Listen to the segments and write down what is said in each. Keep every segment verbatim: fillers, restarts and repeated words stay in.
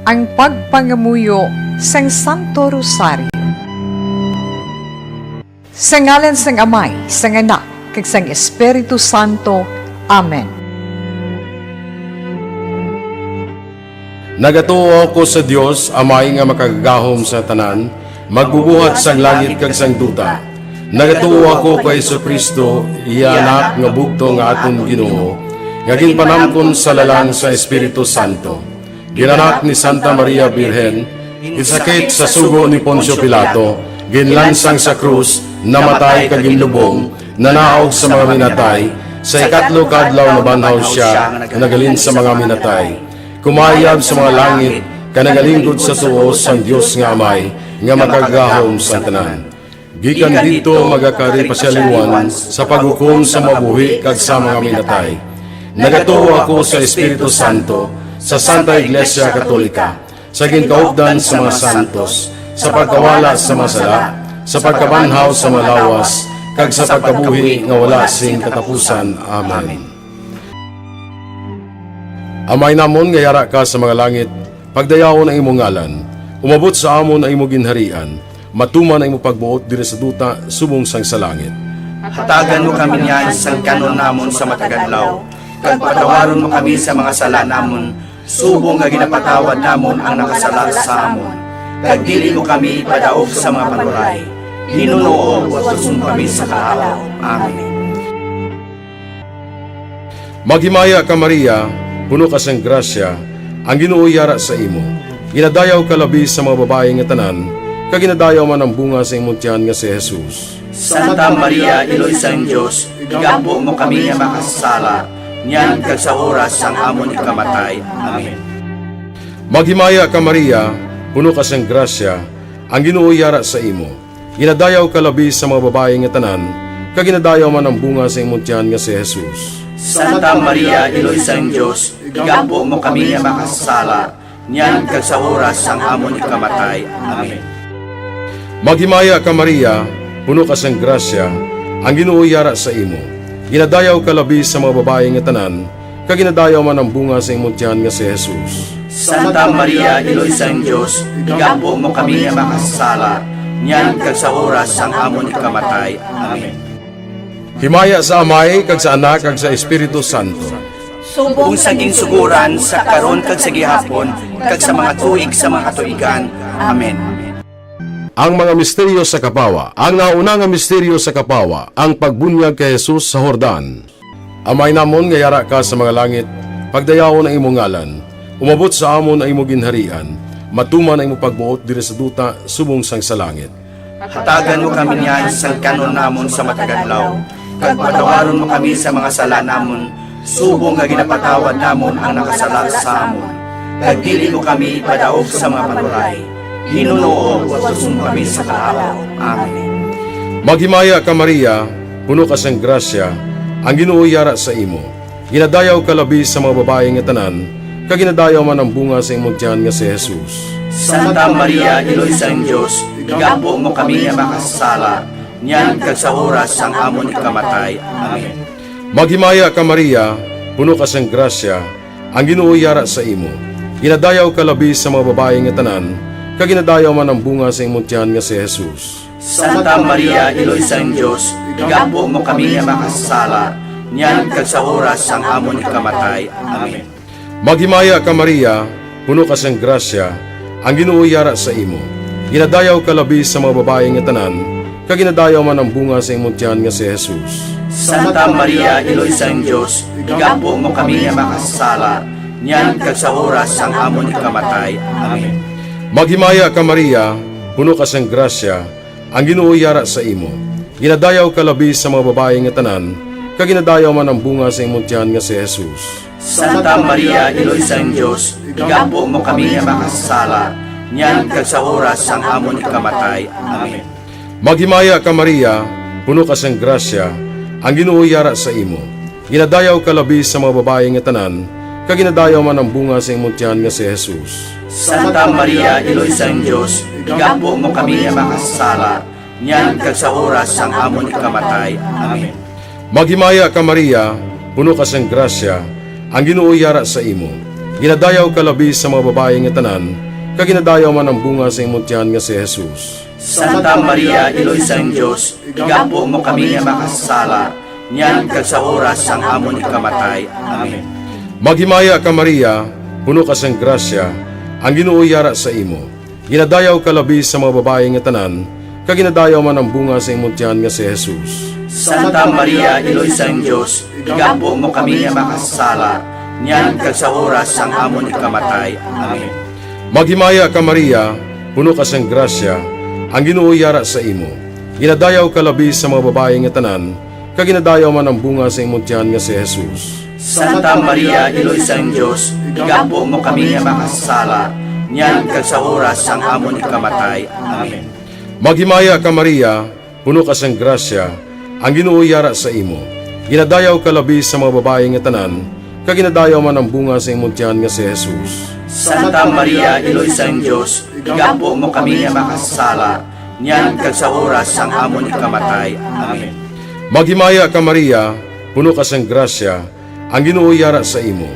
Ang pagpangamuyo sang Santo Rosario. Sa ngalan sang Amay, sang Anak, kag sang Espiritu Santo. Amen. Nagatuo ako sa Dios, Amay nga makagagahom sa tanan, magbubuhat sang langit kag sang duta. Nagatuo ako kay Jesu-Cristo, iya Anak nga bugtong nga aton Ginoo, nga ginpanamkon sa lalang sa Espiritu Santo. Ginanak ni Santa Maria Birhen, ginsakit sa sugo ni Poncio Pilato, ginlansang sa krus, namatay kag ginlubong, nanaog sa mga minatay, sa ikatlo ka adlaw nabanhaw sia nga naghalin sa mga minatay. Kumayab sa mga langit, kag nagalingkod sa tuo sang Dios nga Amay, nga makagagahom sang tanan. Gikan didto magakari pa sia liwat sa paghukom sa mabuhi kag sa mga minatay. Nagatuo ako sa Espiritu Santo, sa Santa Iglesia Katolika, sa ginkaupdan sa mga santos, sa pagkawala sa mga sala, sa pagkabanhaw sa mga lawas, kag sa pagkabuhi nga wala sing katapusan. Amen. Amay namon nga yara ka sa mga langit, pagdayawon ang imo ngalan. Umabot sa amon ang imo ginharian. Matuman ang imo pagbuot diri sa duta subong sang sa langit. Hatagan mo kami niyan sang kan-on namon sa matag adlaw, kag patawaron mo kami sa mga sala namon, subong nga ginapatawad namon ang nakasala sa amon. Kag dili mo kami ipadaog sa mga panulay. Ginoo, utuson mo kami sa kahawa. Amen. Maghimaya ka, Maria, puno ka sang grasya, ang Ginoo yara sa imo. Ginadayaw ka labi sa mga babayi nga tanan, kag ginadayaw man ang bunga sa imong tiyan nga si Jesus. Santa Maria, Iloy sang Dios, igampo mo kami nga makasasala, niyan kag sa oras sang amon ikamatay. Amen. Maghimaya ka, Maria, puno ka sang grasya, ang Ginoo yara sa imo. Ginadayaw ka labi sa mga babayi nga tanan, kag ginadayaw man ang bunga sa imong tiyan nga si Jesus. Santa Maria, Iloy sang Dios, igampo mo kami nga makasasala, niyan kag sa oras sang amon ikamatay. Amen. Maghimaya ka, Maria, puno ka sang grasya, ang Ginoo yara sa imo. Ginadayaw ka labi sa mga babayi nga tanan, kag ginadayaw man ang bunga sa imong tiyan nga si Jesus. Santa Maria, Iloy sang Dios, igampo mo kami nga makasasala, niyan kag sa oras sang amon ikamatay. Amen. Himaya sa Amay, kag sa Anak, kag sa Espiritu Santo. Subong sa ginsugoran, sa karon, kag sa gihapon, kag sa mga tuig sa mga katuigan. Amen. Ang mga misteryo sa kapawa. Ang nauna nga misteryo sa kapawa, ang pagbunyag kay Jesus sa Jordan. Amay namon nga yara ka sa mga langit, pagdayawon ang imo ngalan. Umabot sa amon ang imo ginharian. Matuman ang imo pagbuot diri sa duta subong sang sa langit. Hatagan mo kami niyan sang kan-on namon sa matag adlaw, kag patawaron mo kami sa mga sala namon, subong nga ginapatawad namon ang nakasala sa amon. Kag dili mo kami ipadaog sa mga panulay. Ginoo, utuson mo kami sa kahawa. Amen. Maghimaya ka, Maria, puno ka sang grasya, ang Ginoo yara sa imo. Ginadayaw ka labi sa mga babayi nga tanan, kag ginadayaw man ang bunga sa imong tiyan nga si Jesus. Santa Maria, Iloy sang Dios, igampo mo kami nga makasasala, niyan kag sa oras sang amon ikamatay. Amen. Maghimaya ka, Maria, puno ka sang grasya, ang Ginoo yara sa imo. Ginadayaw ka labi sa mga babayi nga tanan, kag ginadayaw man ang bunga sa imong tiyan nga si Jesus. Santa Maria, Iloy sang Dios, igampo mo kami nga makasasala, niyan kag sa oras sang amon ikamatay. Amen. Maghimaya ka, Maria, puno ka sang grasya, ang Ginoo yara sa imo. Ginadayaw ka labi sa mga babayi nga tanan, kag ginadayaw man ang bunga sa imong tiyan nga si Jesus. Santa Maria, Iloy sang Dios, igampo mo kami nga makasasala, niyan kag sa oras sang amon ikamatay. Amen. Maghimaya ka, Maria, puno ka sang grasya, ang Ginoo yara sa imo. Ginadayaw ka labi sa mga babayi nga tanan, kag ginadayaw man ang bunga sa imong tiyan nga si Jesus. Santa Maria, Iloy sang Dios, igampo mo kami nga makasasala, niyan kag sa oras sang amon ikamatay. Amen. Maghimaya ka, Maria, puno ka sang grasya, ang Ginoo yara sa imo. Ginadayaw ka labi sa mga babayi nga tanan, kag ginadayaw man ang bunga sa imong tiyan nga si Jesus. Santa Maria, Iloy sang Dios, igampo mo kami nga makasasala, niyan kag sa oras sang amon ikamatay. Amen. Maghimaya ka, Maria, puno ka sang grasya, ang Ginoo yara sa imo. Ginadayaw ka labi sa mga babayi nga tanan, kag ginadayaw man ang bunga sa imong tiyan nga si Jesus. Santa Maria, Iloy sang Dios, igampo mo kami nga makasasala, niyan kag sa oras sang amon ikamatay. Amen. Maghimaya ka, Maria, puno ka sang grasya, ang Ginoo yara sa imo. Ginadayaw ka labi sa mga babayi nga tanan, kag ginadayaw man ang bunga sa imong tiyan nga si Jesus. Santa Maria, Iloy sang Dios, igampo mo kami nga makasasala, niyan kag sa oras sang amon ikamatay. Amen. Maghimaya ka, Maria, puno ka sang grasya, ang Ginoo yara sa imo. Ginadayaw ka labi sa mga babayi nga tanan, kag ginadayaw man ang bunga sa imong tiyan nga si Jesus. Santa Maria, Iloy sang Dios, igampo mo kami nga makasasala, niyan kag sa oras sang amon ikamatay. Amen. Maghimaya ka, Maria, puno ka sang grasya, ang Ginoo yara sa imo. Ginadayaw ka labi sa mga babayi nga tanan, kag ginadayaw man ang bunga sa imong tiyan nga si Jesus. Santa Maria, Iloy sang Dios, igampo mo kami nga makasasala, niyan kag sa oras sang amon ikamatay. Amen. Maghimaya ka, Maria, puno ka sang grasya, ang Ginoo yara sa imo.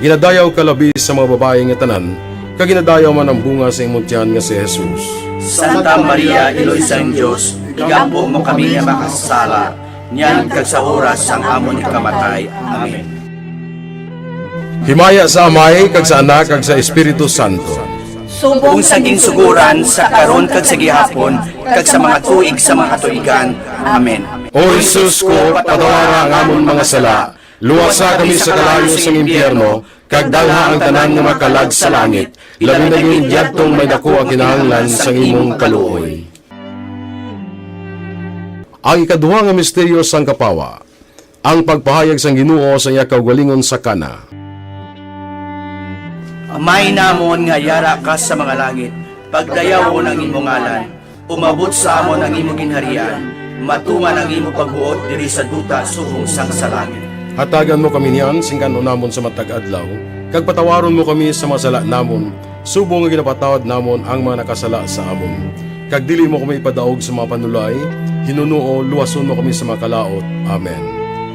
Ginadayaw ka labi sa mga babayi nga tanan, kag ginadayaw man ang bunga sa imong tiyan nga si Jesus. Santa Maria, Iloy sang Dios, igampo mo kami nga makasasala, niyan kag sa oras sang amon ikamatay. Amen. Himaya sa Amay, kag sa Anak, kag sa Espiritu Santo. Subong sa ginsugoran, sa karon, kag sa gihapon, kag sa mga tuig sa mga katuigan. Amen. O Jesus ko, patawara ang amon mga sala, luwasa kami sa kalayo sang impyerno, kag dalha ang tanan nga mga kalag sa langit, labi na gid yadtong may daku ang kinahanglan sang imong kaluoy. Ang ikaduha nga misteryo sang kapawa, ang pagpahayag sang Ginoo sa iya kaugalingon sa Cana. Amay namon nga yara ka sa mga langit, pagdayawon ang imo ngalan, umabot sa amon ang imo ginharian, matuman ang imo pagbuot diri sa duta subong sang sa langit. Hatagan mo kami niyan sing kan-on namon sa matag adlaw, kag patawaron mo kami sa mga sala namon, subong nga ginapatawad namon ang mga nakasala sa amon. Kag dili mo kami ipadaog sa mga panulay, hinunoo, luwason mo kami sa mga kalaut. Amen.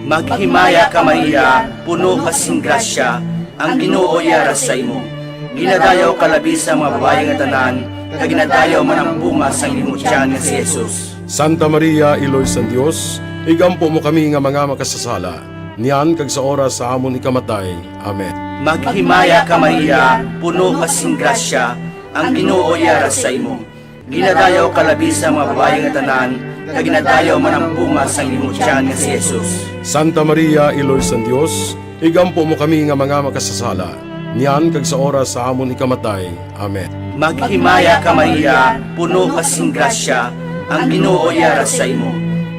Maghimaya ka, Maria, puno ka sing grasya, ang Ginoo yara sa imo. Ginadayaw ka labi sa mga babayi nga tanan, kag ginadayaw man ang bunga sang imo tiyan nga si Jesus. Santa Maria, Iloy sang Dios, igampo mo kami nga mga makasasala, niyan kag sa oras sa amon ikamatay. Amen. Maghimaya ka, Maria, puno ka sing grasya, ang Ginoo yara sa imo. Ginadayaw ka labi sa mga babayi nga tanan, kag ginadayaw man ang bunga sang imo tiyan nga si Jesus. Santa Maria, Iloy sang Dios, igampo mo kami nga mga makasasala, niyan kag sa oras sa amon ikamatay. Amen. Maghimaya ka, Maria, puno ka sing grasya, ang Ginoo yara sa imo.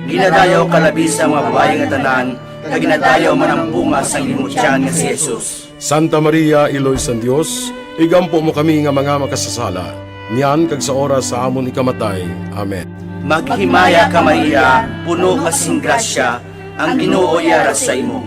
Ginadayaw ka labi sa mga babayi nga tanan, kag ginadayaw man ang bunga sang imo tiyan nga si Jesus. Santa Maria, Iloy sang Dios, igampo mo kami nga mga makasasala, niyan kag sa oras sa amon ikamatay. Amen. Maghimaya ka, Maria, puno ka sing grasya, ang Ginoo yara sa imo.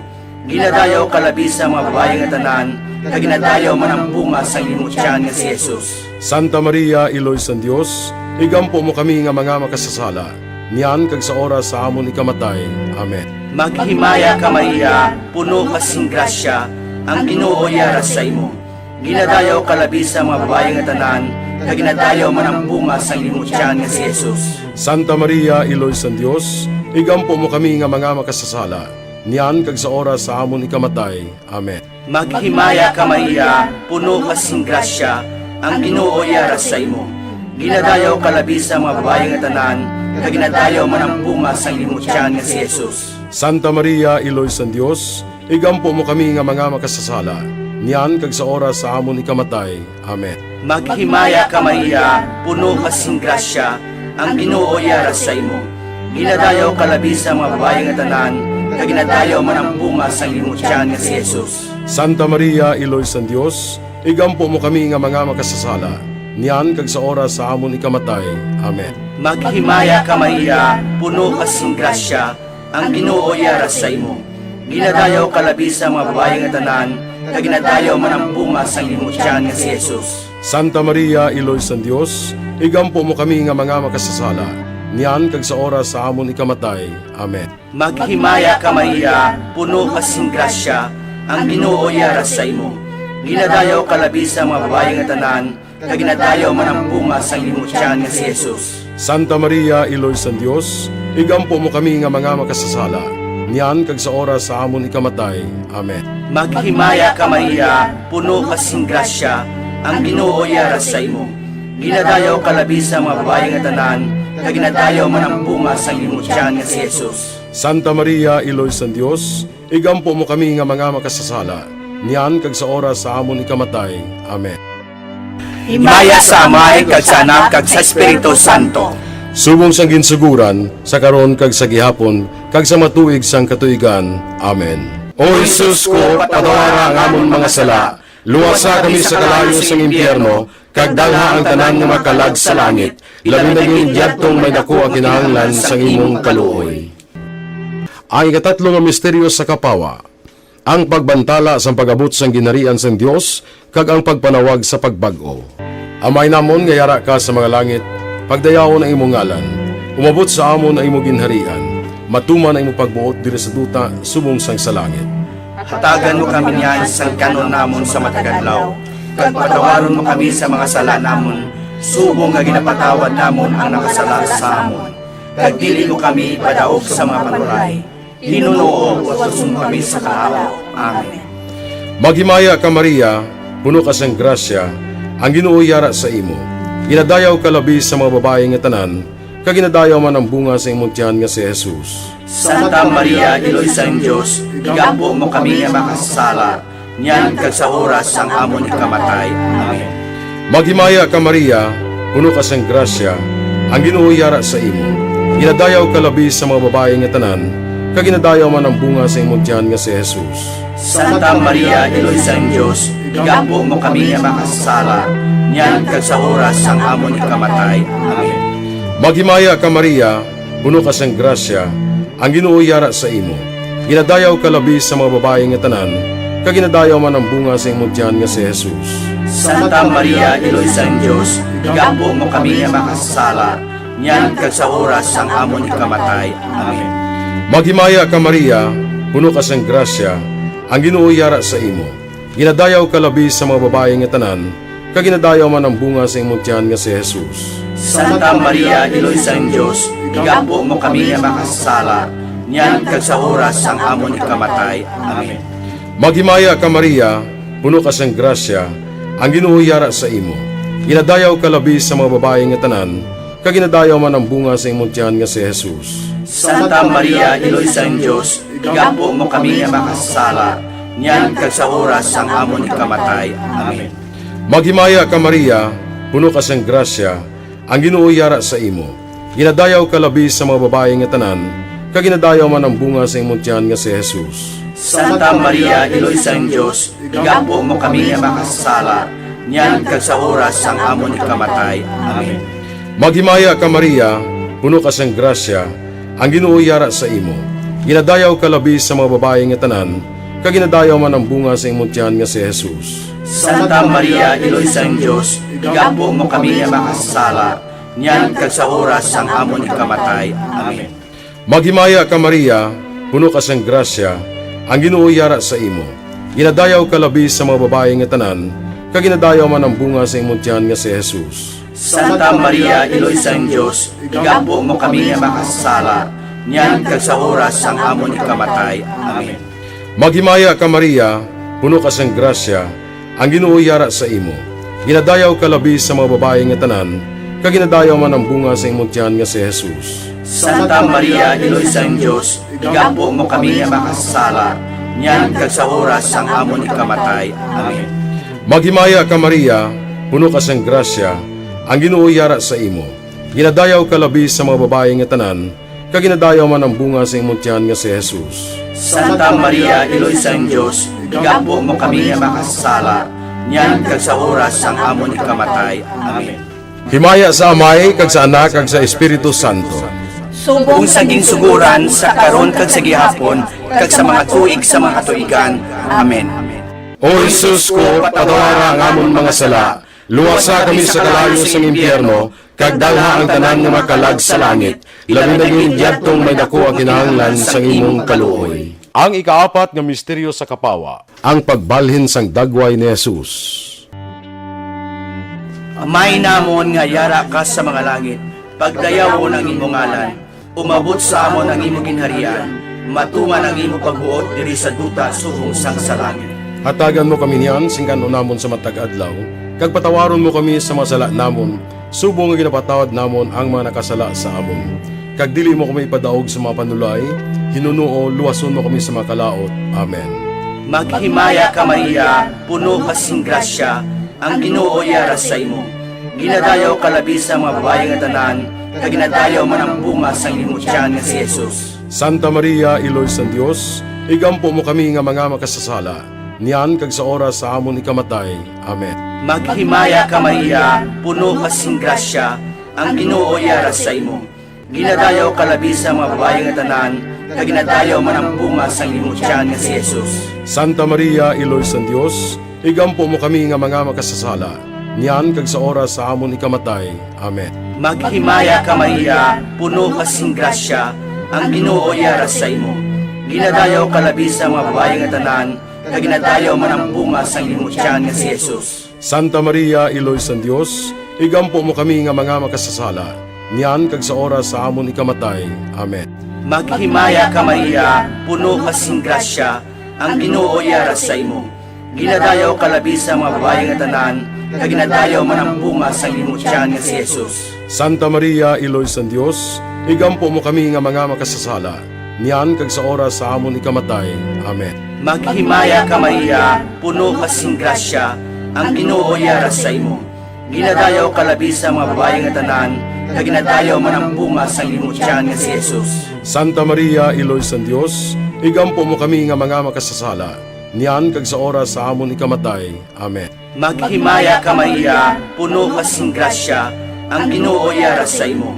Ginadayaw ka labi sa mga babayi nga tanan, kag ginadayaw man ang bunga sang imo tiyan nga si Jesus. Santa Maria, Iloy sang Dios, igampo mo kami nga mga makasasala, niyan kag sa oras sa amon ikamatay. Amen. Maghimaya ka, Maria, puno ka sing grasya, ang Ginoo yara sa imo. Ginadayaw ka labi sa mga babayi nga tanan, kag ginadayaw man ang bunga sang imo tiyan nga si Jesus. Santa Maria, Iloy sang Dios, igampo mo kami nga mga makasasala, niyan kag sa oras sa amon ikamatay. Amen. Maghimaya ka, Maria, puno ka sing grasya, ang Ginoo yara sa imo. Ginadayaw ka labi sa mga babayi nga tanan, kag ginadayaw man ang bunga sang imo tiyan nga si Jesus. Santa Maria, Iloy sang Dios, igampo mo kami nga mga makasasala, niyan kag sa oras sa amon ikamatay. Amen. Maghimaya ka, Maria, puno ka sing grasya, ang Ginoo yara sa imo. Ginadayaw ka labi sa mga babayi nga tanan, kag ginadayaw man ang bunga sang imo tiyan nga si Jesus. Santa Maria, Iloy sang Dios, igampo mo kami nga mga makasasala, niyan kag sa oras sa amon ikamatay. Amen. Maghimaya ka, Maria, puno ka sing grasya, ang Ginoo yara sa imo. Ginadayaw ka labi sa mga babayi nga tanan, kag ginadayaw man ang bunga sang imo tiyan nga si Jesus. Santa Maria, Iloy sang Dios, igampo mo kami nga mga makasasala, niyan kag sa oras sa amon ikamatay. Amen. Maghimaya ka, Maria, puno ka sing grasya, ang Ginoo yara sa imo. Ginadayaw ka labi sa mga babayi nga tanan, kag ginadayaw man ang bunga sang imong tiyan nga si Jesus. Santa Maria, Iloy sang Dios, igampo mo kami nga mga makasasala, niyan kag sa oras sa amon ikamatay. Amen. Maghimaya ka, Maria, puno ka sing grasya, ang Ginoo yara sa imo. Ginadayaw ka labi sa mga babayi nga tanan, kag ginadayaw man ang bunga sang imong tiyan nga si Jesus. Santa Maria, Iloy sang Dios, igampo mo kami nga mga makasasala, niyan kag sa oras sa amon ikamatay. Amen. Himaya sa Amay, kag sa Anak, kag sa Espiritu Santo. Subong sang ginsuguran, sa karon kag sa gihapon, kag sa matuig sang katuigan. Amen. O Jesus ko, patawara ang amon mga sala, luwasa kami sa kalayo sang impyerno, kag dalha ang tanan nga makalag sa langit, labi na gid yadtong may daku ang kinahanglan sang imong kaluoy. Ang ikatatlo nga misteryo sa kapawa, ang pagbantala sang pag-abot sang ginharian sang Dios kag ang pagpanawag sa pagbag-o. Amay namon nga yara ka sa mga langit, pagdayawon ang imo ngalan. Umabot sa amon ang imo ginharian. Matuman ang imo pagbuot diri sa duta subong sang sa langit. Hatagan mo kami niyan sang kan-on namon sa matag adlaw, kag patawaron mo kami sa mga sala namon, subong nga ginapatawad namon ang nakasala sa amon. Kag dili mo kami ipadaog sa mga panuray, Ginoo, watuson mo kami sa kalayo. Amen. Maghimaya ka, Maria, puno ka sang grasya, ang Ginoo yara sa imo. Ginadayaw ka labi sa mga babayi nga tanan, kag ginadayaw man ang bunga sa imong tiyan nga si Jesus. Santa Maria, Iloy sang Dios, igampo mo kami nga makasasala, niyan kag sa oras sang amon ikamatay. Amen. Maghimaya ka, Maria, puno ka sang grasya, ang Ginoo yara sa imo. Ginadayaw ka labi sa mga babayi nga tanan, kag ginadayaw man ang bunga sa imong tiyan nga si Jesus. Santa Maria, Iloy sang Dios, igampo mo kami nga makasasala, niyan kag sa oras sang amon ikamatay. Amen. Maghimaya ka, Maria, puno ka sang grasya, ang Ginoo yara sa imo. Ginadayaw ka labi sa mga babayi nga tanan, kag ginadayaw man ang bunga sa imong tiyan nga si Jesus. Santa Maria, Iloy sang Dios, igampo mo kami nga makasasala, niyan kag sa oras sang amon ikamatay. Amen. Maghimaya ka, Maria, puno ka sang grasya, ang Ginoo yara sa imo. Ginadayaw ka labi sa mga babayi nga tanan, kag ginadayaw man ang bunga sa imong tiyan nga si Jesus. Santa Maria, Iloy sang Dios, igampo mo kami nga makasasala, niyan kag sa oras sang amon ikamatay. Amen. Maghimaya ka, Maria, puno ka sang grasya, ang Ginoo yara sa imo. Ginadayaw ka labi sa mga babayi nga tanan, kag ginadayaw man ang bunga sa imong tiyan nga si Jesus. Santa Maria, Iloy sang Dios, igampo mo kami nga makasasala, niyan kag sa oras sang amon ikamatay. Amen. Maghimaya ka, Maria, puno ka sang grasya, ang Ginoo yara sa imo. Ginadayaw ka labi sa mga babayi nga tanan, kag ginadayaw man ang bunga sa imong tiyan nga si Jesus. Santa Maria, Iloy sang Dios, igampo mo kami nga makasasala, niyan kag sa oras sang amon ikamatay. Amen. Maghimaya ka, Maria, puno ka sang grasya, ang Ginoo yara sa imo. Ginadayaw ka labi sa mga babayi nga tanan, kag ginadayaw man ang bunga sa imong tiyan nga si Jesus. Santa Maria, Iloy sang Dios, igampo mo kami nga makasasala, niyan kag sa oras sang amon ikamatay. Amen. Maghimaya ka, Maria, puno ka sang grasya, ang Ginoo yara sa imo. Ginadayaw ka labi sa mga babayi nga tanan, kag ginadayaw man ang bunga sa imong tiyan nga si Jesus. Santa Maria, Iloy sang Dios, igampo mo kami nga makasasala, niyan kag sa oras sang amon ikamatay. Amen. Maghimaya ka, Maria, puno ka sang grasya, ang Ginoo yara sa imo. Ginadayaw ka labi sa mga babayi nga tanan, kag ginadayaw man ang bunga sa imong tiyan nga si Jesus. Santa Maria, Iloy sang Dios, igampo mo kami nga makasasala, niyan kag sa oras sang amon ikamatay. Amen. Maghimaya ka, Maria, puno ka sang grasya, ang Ginoo yara sa imo. Ginadayaw ka labi sa mga babayi nga tanan, kag ginadayaw man ang bunga sa imong tiyan nga si Jesus. Santa Maria, Iloy sang Dios, igampo mo kami nga makasasala, niyan kag sa oras sang amon ikamatay. Amen. Himaya sa Amay, kag sa Anak, kag sa Espiritu Santo. Subong sa ginsuguran, sa karon, kag sa gihapon, kag sa mga tuig sa mga katuigan. Amen. O Jesus ko, patawara ang amon mga sala, luwasa kami sa kalayo sang impyerno, kag dalha ang tanan nga makalag sa langit, labi na gid yadtong may daku ang kinahanglan sang imong kaluoy. Ang ikaapat nga misteryo sa kapawa, ang pagbalhin sang dagway ni Jesus. Amay namon nga yara ka sa mga langit, pagdayawon ang imo ngalan, umabot sa amon ang imo ginharian, matuman ang imo pagbuot diri sa duta subong sang sa langit. Hatagan mo kami niyan sing kan-on namon sa matag adlaw, kag patawaron mo kami sa mga sala namon, subong nga ginapatawad namon ang mga nakasala sa amon. Kag dili mo kami ipadaog sa mga panulay, hinunoo, luwason mo kami sa mga kalaut. Amen. Maghimaya ka, Maria, puno ka sing grasya, ang Ginoo yara sa imo. Ginadayaw ka labi sa mga babayi nga tanan, kag ginadayaw man ang bunga sang imo tiyan nga si Jesus. Santa Maria, Iloy sang Dios, igampo mo kami nga mga makasasala, niyan kag sa oras sa amon ikamatay. Amen. Maghimaya ka, Maria, puno ka sing grasya, ang Ginoo yara sa imo. Ginadayaw ka labi sa mga babayi nga tanan, kag ginadayaw man ang bunga sang imo tiyan nga si Jesus. Santa Maria, Iloy sang Dios, igampo mo kami nga mga makasasala, niyan kag sa oras sa amon ikamatay. Amen. Maghimaya ka, Maria, puno ka sing grasya, ang Ginoo yara sa imo. Ginadayaw ka labi sa mga babayi nga tanan, kag ginadayaw man ang bunga sang imo tiyan nga si Jesus. Santa Maria, Iloy sang Dios, igampo mo kami nga mga makasasala, niyan kag sa oras sa amon ikamatay. Amen. Maghimaya ka, Maria, puno ka sing grasya, ang Ginoo yara sa imo. Ginadayaw ka labi sa mga babayi nga tanan, kag ginadayaw man ang bunga sang imo tiyan nga si Jesus. Santa Maria, Iloy sang Dios, igampo mo kami nga mga makasasala, niyan kag sa oras sa amon ikamatay. Amen. Maghimaya ka, Maria, puno ka sing grasya, ang Ginoo yara sa imo. Ginadayaw ka labi sa mga babayi nga tanan, kag ginadayaw man ang bunga sang imo tiyan nga si Jesus. Santa Maria, Iloy sang Dios, igampo mo kami nga mga makasasala, niyan kag sa oras sa amon ikamatay. Amen. Maghimaya ka, Maria, puno ka sing grasya, ang Ginoo yara sa imo.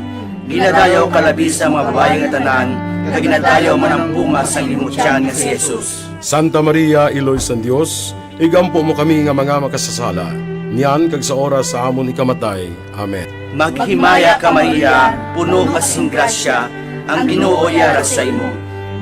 Ginadayaw ka labi sa mga babayi nga tanan, kag ginadayaw man ang bunga sang imo tiyan nga si Jesus. Santa Maria, Iloy sang Dios, igampo mo kami nga mga makasasala, niyan kag sa oras sa amon ikamatay. Amen. Maghimaya ka, Maria, puno ka sing grasya, ang Ginoo yara sa imo.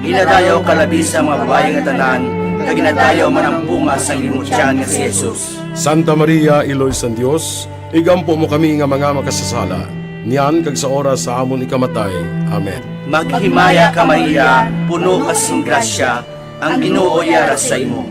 Ginadayaw ka labi sa mga babayi nga tanan, kag ginadayaw man ang bunga sang imo tiyan nga si Jesus. Santa Maria, Iloy sang Dios, igampo mo kami nga mga makasasala, niyan kag sa oras sa amon ikamatay. Amen. Maghimaya ka, Maria, puno ka sing grasya, ang Ginoo yara sa imo.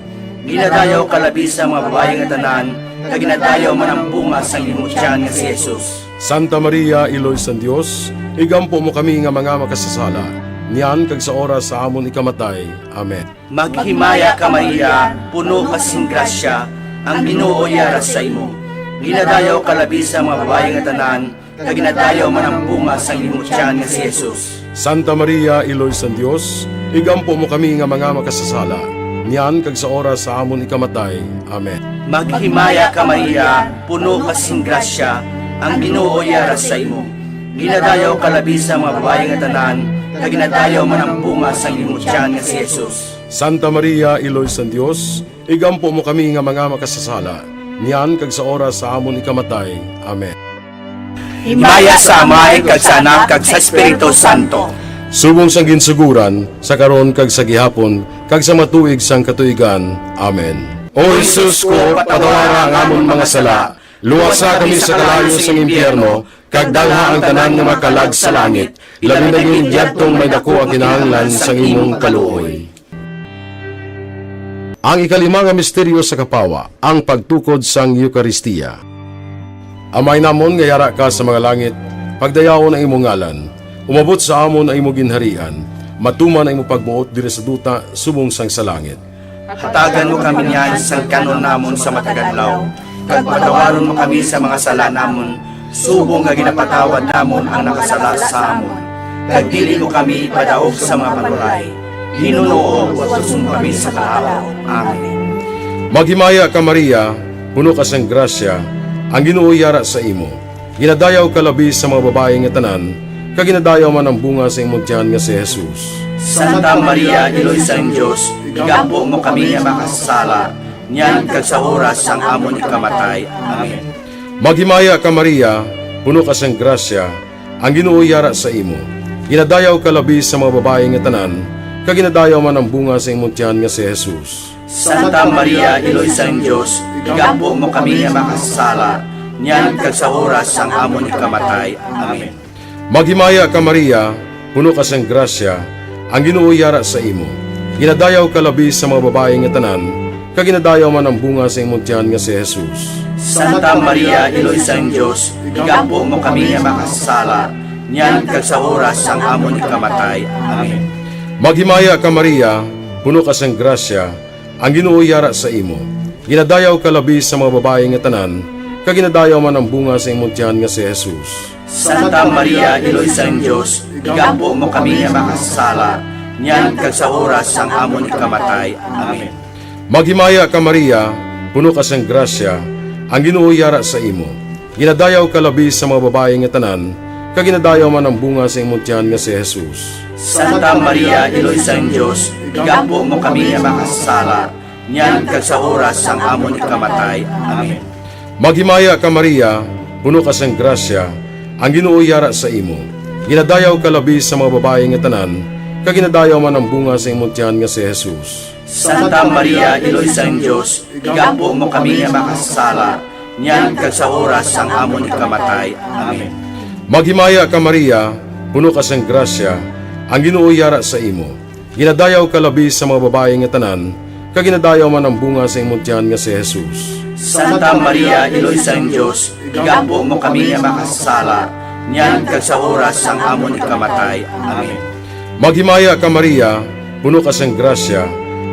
Ginadayaw ka labi sa mga babayi nga tanan, kag ginadayaw man ang bunga sang imo tiyan nga si Jesus. Santa Maria, Iloy sang Dios, igampo mo kami nga mga makasasala, niyan kag sa oras sa amon ikamatay. Amen. Maghimaya ka, Maria, puno ka sing grasya, ang Ginoo yara sa imo. Ginadayaw ka labi sa mga babayi nga tanan, kag ginadayaw man ang bunga sang imo tiyan nga si Jesus. Santa Maria, Iloy sang Dios, igampo mo kami nga mga makasasala, niyan kag sa oras sa amon ikamatay. Amen. Maghimaya ka, Maria, puno ka sing grasya, ang Ginoo yara sa imo. Ginadayaw ka labi sa mga babayi nga tanan, kag ginadayaw man ang bunga sang imo tiyan nga si Jesus. Santa Maria, Iloy sang Dios, igampo mo kami nga mga makasasala, niyan kag sa oras sa amon ikamatay. Amen. Himaya sa Amay, kag sa Anak, kag sa Espiritu Santo. Subong sang ginsugoran, sa karon kag sa gihapon, kag sa mga tuig sang katuigan. Amen. O Jesus ko, patawara ang amon mga sala, luwasa kami sa kalayo sang impyerno, kag dalha ang tanan nga mga kalag sa langit, labi na gid yadtong may daku ang kinahanglan sang imong kaluoy. Ang ikalima nga misteryo sa kapawa, ang pagtukod sang Eukaristia. Amay namon nga yara ka sa mga langit, pagdayawon ang imo ngalan, umabot sa amon ang imo ginharian, matuman ang imo pagbuot diri sa duta subong sang sa langit. Hatagan mo kami niyan sang kan-on namon sa matag adlaw, kag patawaron mo kami sa mga sala namon, subong nga ginapatawad namon ang nakasala sa amon. Kag dili mo kami ipadaog sa mga panulay, hinunoo, luwason mo kami sa kalaut. Amen. Maghimaya ka, Maria, puno ka sang grasya, ang Ginoo yara sa imo. Ginadayaw ka labi sa mga babayi nga tanan, kag ginadayaw man ang bunga sa imong tiyan nga si Jesus. Santa Maria, Iloy sang Dios, igampo mo kami nga makasasala, niyan kag sa oras sang amon ikamatay. Amen. Maghimaya ka, Maria, puno ka sang grasya, ang Ginoo yara sa imo. Ginadayaw ka labi sa mga babayi nga tanan, kag ginadayaw man ang bunga sa imong tiyan nga si Jesus. Santa Maria, Iloy sang Dios, igampo mo kami nga makasasala, niyan kag sa oras sang amon ikamatay. Amen. Maghimaya ka, Maria, puno ka sang grasya, ang Ginoo yara sa imo. Ginadayaw ka labi sa mga babayi nga tanan, kag ginadayaw man ang bunga sa imong tiyan nga si Jesus. Santa Maria, Iloy sang Dios, igampo mo kami nga makasasala, niyan kag sa oras sang amon ikamatay. Amen. Maghimaya ka, Maria, puno ka sang grasya, ang Ginoo yara sa imo. Ginadayaw ka labi sa mga babayi nga tanan, kag ginadayaw man ang bunga sa imong tiyan nga si Jesus. Santa Maria, Iloy sang Dios, igampo mo kami nga makasasala, niyan kag sa oras sang amon ikamatay. Amen. Maghimaya ka, Maria, puno ka sang grasya, ang Ginoo yara sa imo. Ginadayaw ka labi sa mga babayi nga tanan, kag ginadayaw man ang bunga sa imong tiyan nga si Jesus. Santa Maria, Iloy sang Dios, igampo mo kami nga makasasala, niyan kag sa oras sang amon ikamatay. Amen. Maghimaya ka, Maria, puno ka sang grasya, ang Ginoo yara sa imo. Ginadayaw ka labi sa mga babayi nga tanan, kag ginadayaw man ang bunga sa imong tiyan nga si Jesus. Santa Maria, Iloy sang Dios, igampo mo kami nga makasasala, niyan kag sa oras sang amon ikamatay. Amen. Maghimaya ka, Maria, puno ka sang grasya, ang Ginoo yara sa imo. Ginadayaw ka labi sa mga babayi nga tanan, kag ginadayaw man ang bunga sa imong tiyan nga si Jesus. Santa Maria, Iloy sang Dios, igampo mo kami nga makasasala, niyan kag sa oras sang amon ikamatay. Amen. Maghimaya ka, Maria, puno ka sang grasya,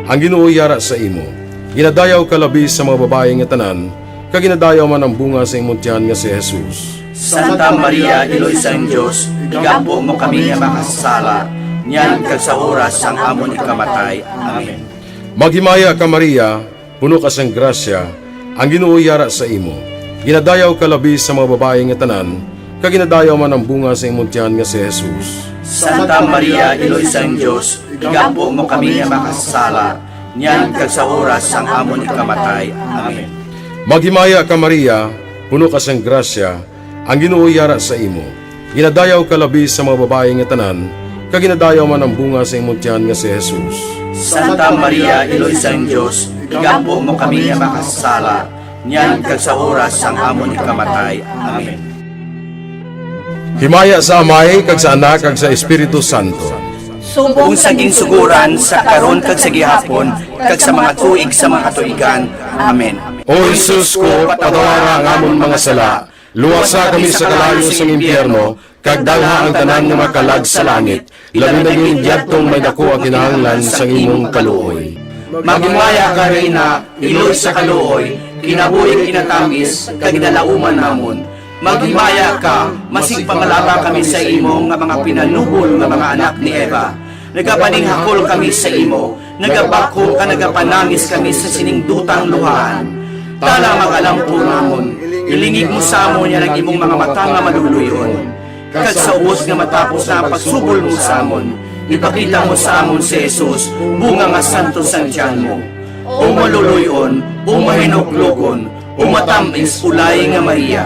ang Ginoo yara sa imo. Ginadayaw ka labi sa mga babayi nga tanan, kag ginadayaw man ang bunga sa imong tiyan nga si Jesus. Santa Maria, Iloy sang Dios, igampo mo kami nga makasasala, niyan kag sa oras sang amon ikamatay. Amen. Maghimaya ka, Maria, puno ka sang grasya, ang Ginoo yara sa imo. Ginadayaw ka labi sa mga babayi nga tanan, kag ginadayaw man ang bunga sa imong tiyan nga si Jesus. Santa Maria, Iloy sang Dios, igampo mo kami nga makasasala, niyan kag sa oras sang amon ikamatay. Amen. Maghimaya ka, Maria, puno ka sang grasya, ang Ginoo yara sa imo. Ginadayaw ka labi sa mga babayi nga tanan, kag ginadayaw man ang bunga sa imong tiyan nga si Jesus. Santa Maria, Iloy sang Dios, igampo mo kami nga makasasala, niyan kag sa oras sang amon ikamatay. Amen. Himaya sa Amay, kag sa Anak, kag sa Espiritu Santo. Subong sa ginsuguran, sa karon, kag sa gihapon, kag sa mga tuig sa mga katuigan. Amen. O Jesus ko, patawara ang amon mga sala, luwasa kami sa kalayo sang impyerno, kag dalha ang tanan nga mga kalag sa langit, labi na gid yadtong may daku ang kinahanglan sang imong kaluoy. Maghimaya ka, Reyna, iloy sa kaluoy, kinabuhi kinatamis, kag ginalauman namon. Maghimaya ka, masig pangalaba kami sa imo nga mga pinanubol nga mga anak ni Eva. Nagapaninghakol kami sa imo, nagabakhom kag nagapanangis kami sa sining dutang luhaan. Tana, mag-alampo namon, ilingig mo sa amon yan ang imong mga mata nga maluluy-on. Kag sa ubos nga matapos na ang pagsubol mo sa amon, ipakita mo sa amon si Jesus, bunga nga santos sang tiyan mo. O maluluy-on, o mahinuklogon, o matam-is, ulay nga Maria,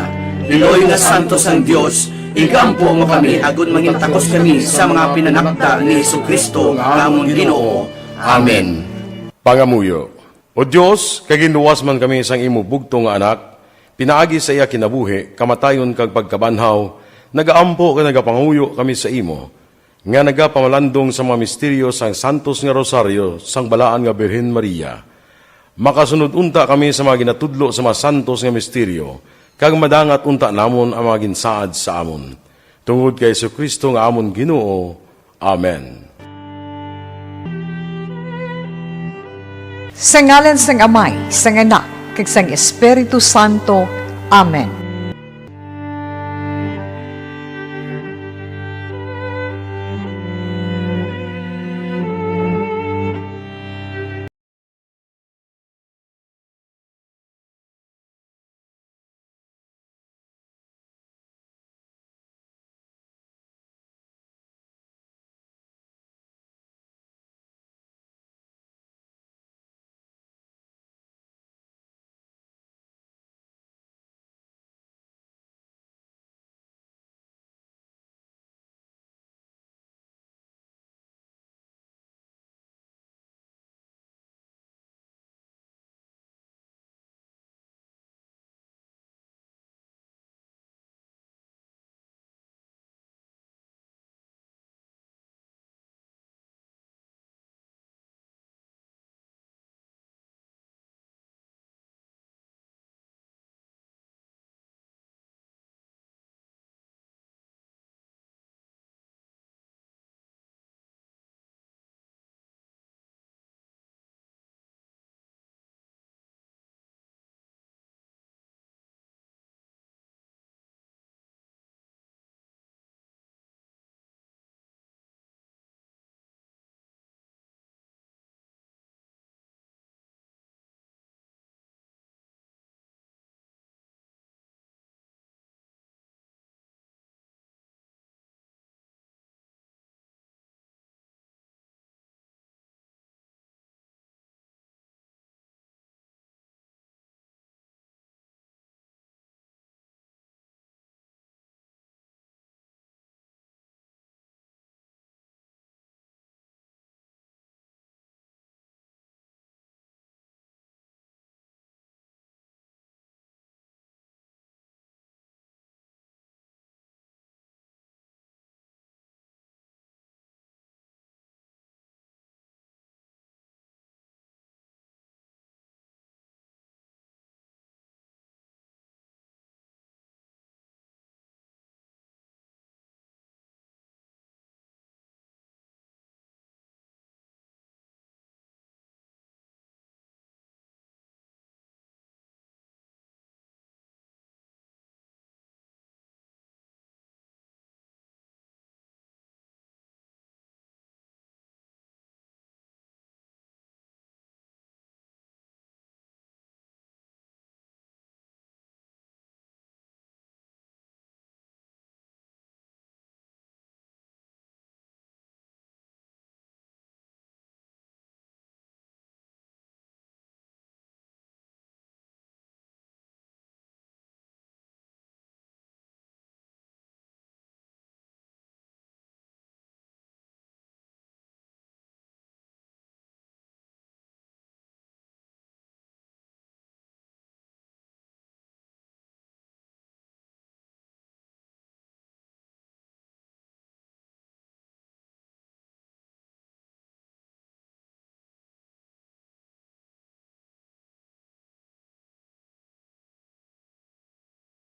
iloy nga santos sang Dios, igampo mo kami agod mangin takos kami sa mga pinanakda ni Jesu-Cristo nga amon Ginoo. Amen. Pangamuyo. O Dios, kay ginluwas man kami sang imo bugtong nga Anak, pinaagi sa iya kinabuhi, kamatayon, kag pagkabanhaw, nagaampo kag nagapangamuyo kami sa imo, nga nagapamalandong sa mga misteryo sang santos nga rosaryo sang balaan nga Birhen Maria. Makasunod unta kami sa mga ginatudlo sa mga santos nga misteryo, kag madangat unta namon ang mga ginsaad sa amon. Tungod kay Jesu-Cristo nga amon Ginoo. Amen. Sa ngalan sang Amay, sang Anak, kag sang Espiritu Santo. Amen.